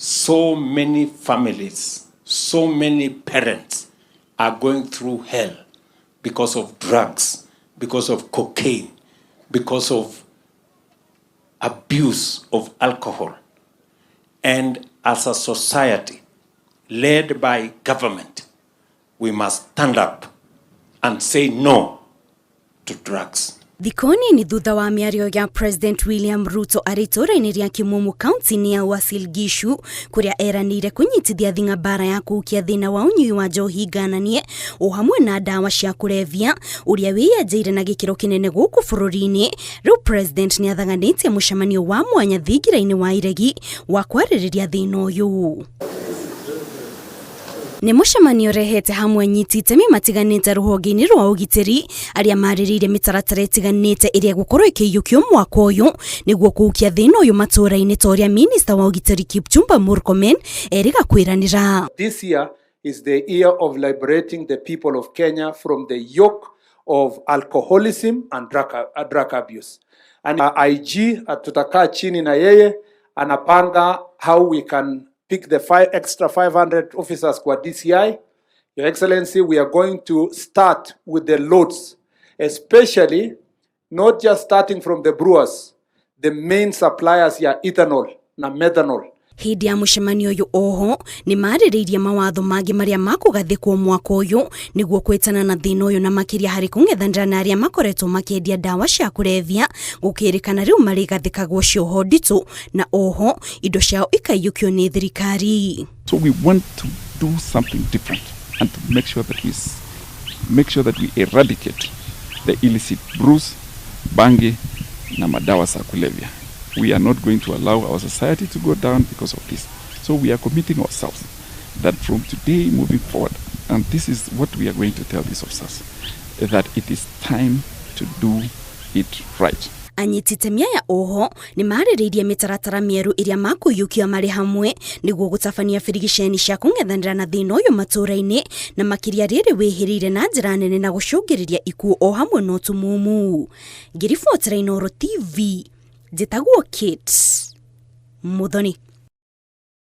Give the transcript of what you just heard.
So many families, so many parents are going through hell because of drugs, because of cocaine, because of abuse of alcohol. And as a society led by government, we must stand up and say no to drugs. Thikũ nini thutha wa mĩario ya President William Ruto arĩ itũũra-inĩ rĩa Kimumu kaunti-inĩ ya Uasin Gishu, kũrĩa eranĩire kũnyitithia thing'a mbara ya kũhukia thĩna wa ũnyui wa njohi ngananie o hamwe na ndawa cia kũrebia ũrĩa wĩyenjeire na gĩkĩro kĩnene gũkũ bũrũri-inĩ, rĩu President nĩ athaganĩtie mũcemanio wa mwanya thingira-inĩ wa iregi wa kwarĩrĩria thĩna ũyũ. Nĩ mũcemanio ũrehete hamwe anyiti itemi matiganĩte rũhonge-inĩ rwa ũgitĩri, arĩa marĩrĩirie mĩtaratara ĩtiganĩte ĩrĩa ĩgũkorwo ĩkĩiyũkio mwaka ũyũ nĩguo kũhukia thĩna ũyũ matũũra-inĩ, ta ũrĩa minista wa ũgitĩri Kipchumba Murkomen erĩga kwĩranĩra. This year is the year of liberating the people of Kenya from the yoke of alcoholism and drug abuse. And IG tutakaa chini na yeye, anapanga how we can pick the extra 500 officers kwa DCI. Your Excellency, we are going to start with the loads, especially not just starting from the brewers, the main suppliers ya ethanol na methanol. Hĩndĩ ya mũcemanio ũyũ oho nĩ marĩrĩirie mawatho mangĩ marĩa makũgathĩkwo mwaka ũyũ nĩguo kwĩtana na thĩna ũyũ, na makĩria harĩ kũng'ethanĩra na arĩa makoretwo makĩendia ndawa cia kũrebia, gũkĩrĩkana rĩu marĩgathĩkagwo cioho nditũ na oho indo ciao ikaiyũkio nĩ thirikari. So we want to do something different and to make sure that we eradicate the illicit brews, bangi na madawa za kulevya. We are not going to allow our society to go down because of this. So we are committing ourselves that from today moving forward, and this is what we are going to tell these officers, that it is time to do it right. Anyiti itemi aya oho nĩ marĩrĩirie mĩtaratara mĩerũ ĩrĩa makũiyũkia marĩ hamwe nĩguo gũtabania birigiceni cia kũng'ethanĩra na thĩna ũyũ matũũra-inĩ, na makĩria rĩrĩ wĩhĩrĩire na njĩra nene na gũcũngĩrĩria ikuũ o hamwe na ũtumumu. Ngĩribotera Inooro TV, njĩtagwo Kate Muthoni.